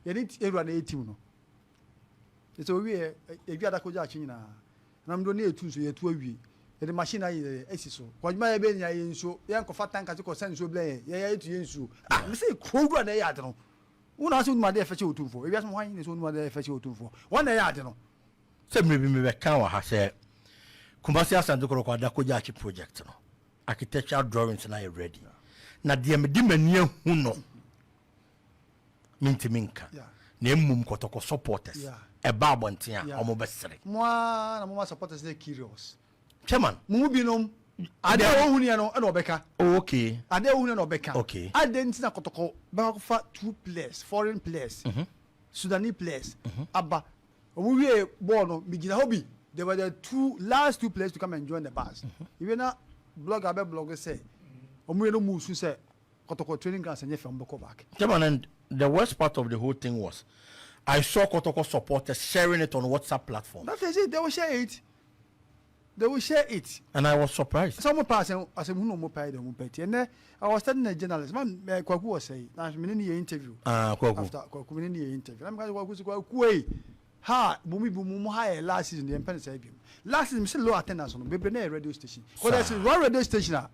Yɛne ewura na ɛyɛ team no. Sɛ owie yɛdwa adaka ogya akyi nyinaa. Nam do ne yɛtu nsuo, yɛtu awie. Yɛde machine ayɛ asi so. Kɔdwuma yɛ bɛ nyinaa yɛ nsuo. Yɛn kɔfa tanka so kɔsa nsuo blɛ yɛn. Yɛ yɛ tu yɛ nsuo. Ah, mese kuro wura na ɛyɛ ade no. Wo na ase wonim ade ɛfɛ kyɛ Otumfoɔ. Ewiase mu hwan na sɛ wonim ade ɛfɛ kyɛ Otumfoɔ? Wɔn na ɛyɛ ade no. Sɛ mmerɛ bi mebɛka wɔ ha sɛ Kumasi Asante Kɔtɔkɔ Adako Jachie project no, architectural drawings no ayɛ ready. Na deɛ mede m'ani ahu no, mentumi nka. Na mmom Kɔtɔkɔ supporters ɛba abɔnten a, wɔn bɛsere. Mo ara na mo ma supporters no yɛ curious. Chairman. Mo mu binom, adeɛ a wɔhu yɛ no ɛna ɔbɛka. Oh, okay. Adeɛ a wɔhu yɛ na ɔbɛka. Okay. Adeɛ nti na Kɔtɔkɔ bɛkɔfa two players, foreign players, Sudanese players, aba. Wɔn wie bɔɔl no, mi gyina hɔ bi. They were the two last two players to come and join the bus. Ewie na blogger bɛ blog sɛ wɔn wie no mu su sɛ Kɔtɔkɔ training grounds ɛnyɛ fɛ, wɔn bɛkɔ back. Chairman, and the worst part of the whole thing was, I saw Kotoko supporters sharing it on WhatsApp platform. That is it. They will share it. They will share it. And I was surprised. Sɛ wɔn pa asɛm asɛm hunu wɔn pa yi de wɔn pa ti. Ɛnɛ I was telling a journalist man Kwaku wɔ sɛyi na me ne ne yɛ interview. Ah, Kwaku. After Kwaku me ne ne yɛ interview. Na me ka sɛ Kwaku sɛ Kwaku yi ha bumi bu mu ha yɛ last season yɛn pɛ ne sɛ bi mu. Last season mi sɛ low attendance no bebree na yɛ radio station. Kɔdɛ sɛ one radio station a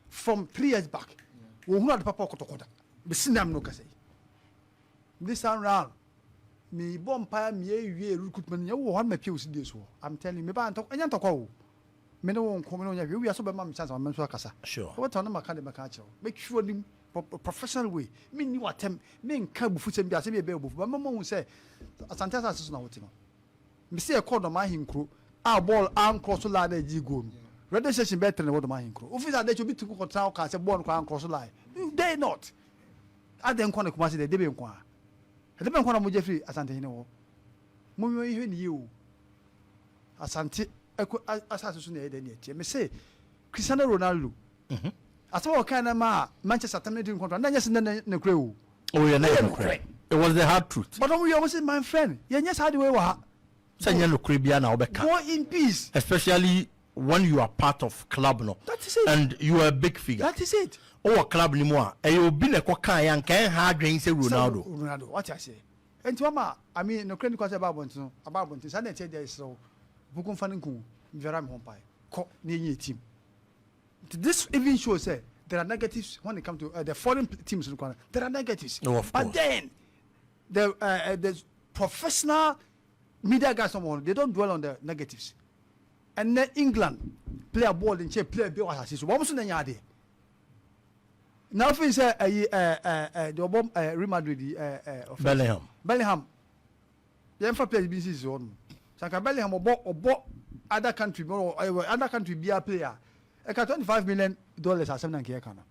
from 3 years back wɔn hunu ade papa ɔkɔtɔkɔ da. Besi nam no kasa yi. This time round mi bɔ mpaeɛ mi yɛ wie recruitment yɛ wɔ hɔ ma pie osi die so. I'm telling you, me ba ntɔ ɛnyɛ ntɔkwa o. Me ne wo nko, me ne wo nyɛ hwee. Wia so bɛma me chance ma me nso akasa. Wɔbɛtɔn ne maka de mɛka akyerɛ wo. Mɛtwi anim professional way. Menni w'atɛm, menka abufu sɛm bi asɛm bi ɛbɛyɛ abufu. Bɛma mo hu sɛ Asante asase so na wote no. Mesi ɛkɔ Dɔm Ahenkuro a bɔɔl ankorɔ so line na ɛgye goal no. Radio station bɛyɛ tɛn wɔ Dɔm Ahenkuro. Wofi sɛ adeɛ obi tu kɔtena hɔ kaa sɛ bɔɔl no kɔ ankorɔ so line. They not. Adeɛ nkɔ ne Kumasi deɛ, debe nko a. Ɛdebe nko na mo gye firi Asantehene hɔ. Mo nhwɛ ne yie o. Asante ɛkɔ asase so na ɛyɛ dɛ ne ɛteɛ. Mese Cristiano Ronaldo. Asɛm a ɔka na ma Manchester terminating contract na nyɛ sɛ ne ne korɛ o. Oh yeah, na yɛ nokorɛ. It was the hard truth. But ɔmo yɛ ɔmo sɛ, my friend, yɛnyɛ saa de wei wɔ ha. Sɛ nyɛ nokorɛ biara na wobɛka. Go in peace. Especially when you are part of club no. That is it. And you are a big figure. That is it. Wowɔ club no mu a, ɛyɛ obi na ɛkɔ kan yɛ anka ɛnha adwene sɛ Ronaldo. Sɛ Ronaldo, wate aseɛ. Nti wama, I mean, nokorɛ ni kwa sɛ ɛba abɔnten no, aba abɔnten. Saa na ɛteɛ deɛ, ɛsrɛ wo. Buku mfa ne nku, mviara me ho mpae. Kɔ na yɛnyɛ team. This even shows say there are negatives when it comes to the foreign teams. There are negatives. Oh, of but course. Then the professional media guys, someone, they don't dwell on the negatives. And then England player ball in chair player bi wɔ asase so wɔn nso na nya adeɛ. Na afei sɛ ɛyi ɛɛ ɛɛ deɛ ɔbɔ Real Madrid yi ɛɛ ɛɛ Bellingham. Bellingham, yɛn fa players bi sisi hɔ nom. Sanka Bellingham ɔbɔ other country bi, ɔwɔ other country bi a player ɛka $25 million asɛm na nkɛyɛ ka no,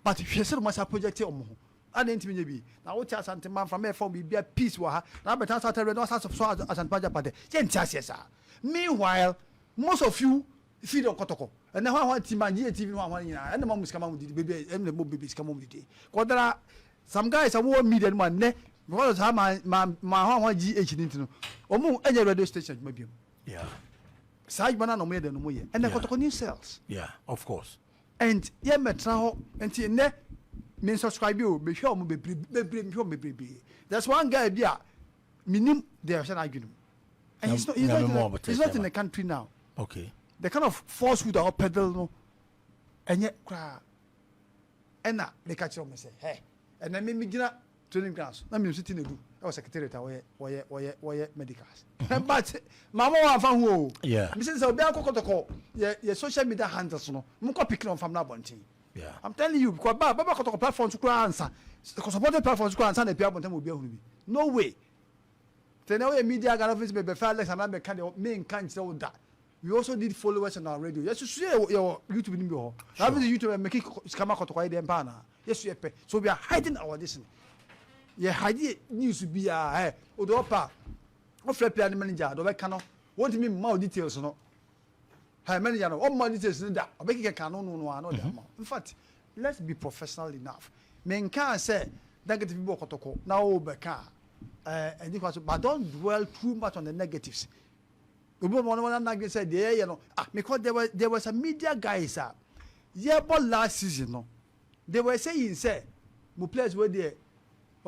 but hwɛ sɛ ɔmo asa project ɔmo ho adi ntumi nye bi na wote Asante manfra mɛ fɔm biribi a peace wɔ ha na abɛtena sa atɛrɛ na ɔsa so Asante agyapadeɛ yɛ nti aseɛ saa. Meanwhile, most of you feed on Kɔtɔkɔ ɛnɛ hɔ ahɔ ti ma gye TV no ahɔ nyinaa ɛna ma mu sika ma mu didi beebi ɛna mo beebi sika ma mu didi kɔdara. Some guys a wɔwɔ media no mu a nnɛ because of saa ma hɔ ahɔ gh ne ti no, wɔn ɛnyɛ radio station adwuma bi mu. Saa adwuma no na wɔn yɛ dɛ no, wɔn yɛ ɛnɛ Kɔtɔkɔ new sales. Yeah, of course. And yɛ mɛtena hɔ nti nnɛ me subscribe o, mehwɛ wɔn bebree bebree, mehwɛ wɔn bebree. There's one guy bi a minim deɛ ɔhyɛ n'adwene mu and he's not in the country now. The kind of falsehood a ɔpeddle no ɛnyɛ koraa. Ɛna meka kyerɛ wɔn sɛ hɛ ɛnɛ mi gyina training grounds na mi nso ti na edu ɛwɔ secretariat a wɔyɛ medicals, but maama wɔn afa ho o. Mi sɛ obi akɔ Kɔtɔkɔ yɛ social media handles no, mo kɔ pick na wɔn fam na abɔnten. I'm telling you, because ba bɛba Kɔtɔkɔ platform so koraa ansa, supported platform so koraa ansa na epia abɔnten ma obi ahunu bi. No way. Tẹ na woyɛ media guy office bɛ bɛfɛ Alex anaa bɛka deɛ menka nkyerɛ wo da. We also need followers on our radio. Yɛsusu yɛ yɛwɔ YouTube ni bi wɔ hɔ na afei YouTube yɛ mɛki sika ma Kɔtɔkɔ yɛ deɛ mpa anaa yɛsu yɛ pɛ. So we are hiding our this yɛ hide news biara. Ɛ o de ɔpa ɔfrɛ player ne manager de ɔbɛka no, wɔntumi mma o details no. Ɛ manager no ɔmma details no da, ɔbɛkeka kan no ano ɔde ama. In fact, let's be professional enough. Menka sɛ negative bi wɔ Kɔtɔkɔ na o bɛka ɛɛ ɛni kwa so, but don't dwell too much on the negatives. Obi wɔn wɔn anadwe sɛ deɛ yɛyɛ no, ah, because there were some media guys a yɛbɔ last season no, they were saying sɛ mo players wɔ deɛ.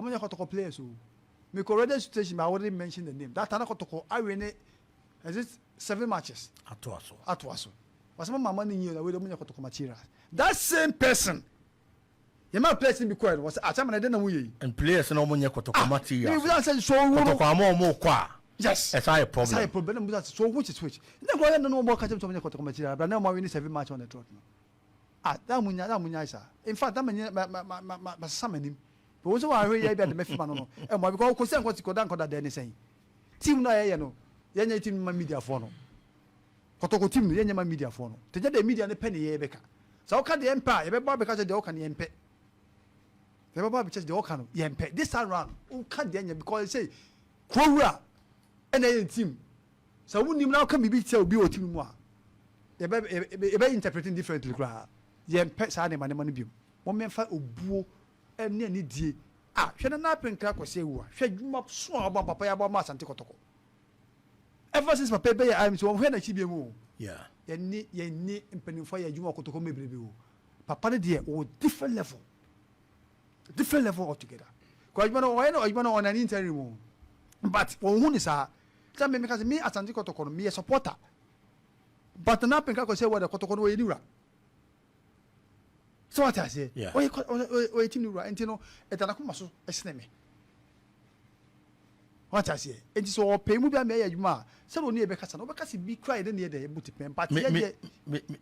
Wɔn nyɛ Kɔtɔkɔ players o. Me kɔ radio station I wouldn't mention the name. That time na Kɔtɔkɔ awe ne is it seven matches? Atoa so. Atoa so. Wɔsɛ mo mama ne nyie na wei de wɔn nyɛ Kɔtɔkɔ materials. That same person yɛ ma players ni bi kɔɛ no wɔsɛ akyɛ ah, na ɛdɛ na mo yɛ yi. And players na wɔn nyɛ Kɔtɔkɔ ah, materials. Mi sɛ so wo no. Kɔtɔkɔ ama wɔn kɔ a. Yes. Ɛsa yɛ problem. Ɛsa yɛ problem. Ɛna mo sɛ so which is which. Ne kura yɛ nanu wɔn bɔ kakyɛ mi sɛ wɔn nyɛ Kɔtɔkɔ material. Abira na wɔn awe ne seven match on the trot no. Ah, na mo nya, na mo nyae saa. In fact, na menye, ma, ma, ma, ma, ma, masesa m'anim. But wo sɛ wɔahwɛ yɛ bi a de mɛfi ma no no, ɛmmoa because kɔsi ankɔ kɔda nkɔda dɛn ne sɛn. Team no a yɛyɛ no, yɛnyɛ team no ma mediafoɔ no. Kɔtɔkɔ team no, yɛnyɛ ma mediafoɔ no. Te nyɛ deɛ media no pɛ ne yɛbɛka. Sɛ woka deɛ yɛmpɛ a, yɛbɛba abɛka sɛ deɛ woka no yɛmpɛ. Yɛbɛba abɛkyɛ sɛ deɛ woka no yɛmpɛ. This time round, woka deɛ nyɛ because sɛ kuro wura ɛna ɛyɛ team. Sɛ wonim na woka biribi tia obi wɔ team no mu a, yɛbɛ yɛbɛ interpret no differently koraa. Yɛmpɛ saa nneɛma nneɛma no biom. Mommɛmfa obuo ne anidie. Ah, hwɛ Nana Apenkra Kwasi Awuah, hwɛ adwuma so a wabɔ papa yi abɔ ama Asante Kɔtɔkɔ. Ever since papa yi bɛyɛ IMC, wɔnhwɛ n'akyi biom o. Yeah. Yɛne yɛne mpanimfoɔ ayɛ adwuma wɔ Kɔtɔkɔ mu bebrebe o. Papa no deɛ, ɔwɔ different level. Different level altogether. Kɔ adwuma no, ɔyɛ no adwuma no on an interim o. But wɔnhu no saa. Sɛ me meka sɛ me Asante Kɔtɔkɔ no meyɛ supporter but Nana Apenka Kwasi Awuah deɛ Kɔtɔkɔ no ɔyɛ ne wura. Sɛ wate aseɛ? Yeah. Ɔyɛ ɔyɛ ɔyɛ team ne wura nti no ɛda n'akoma so ɛsene me. Wate aseɛ? Nti sɛ ɔpɛ mu bi ama ɛyɛ adwuma a sɛdeɛ ɔne yɛ bɛkasa no ɔbɛkasa bi kura yɛ ne ne yɛ dɛ yɛbɔ ti pɛn but Me yɛ me deɛ me me.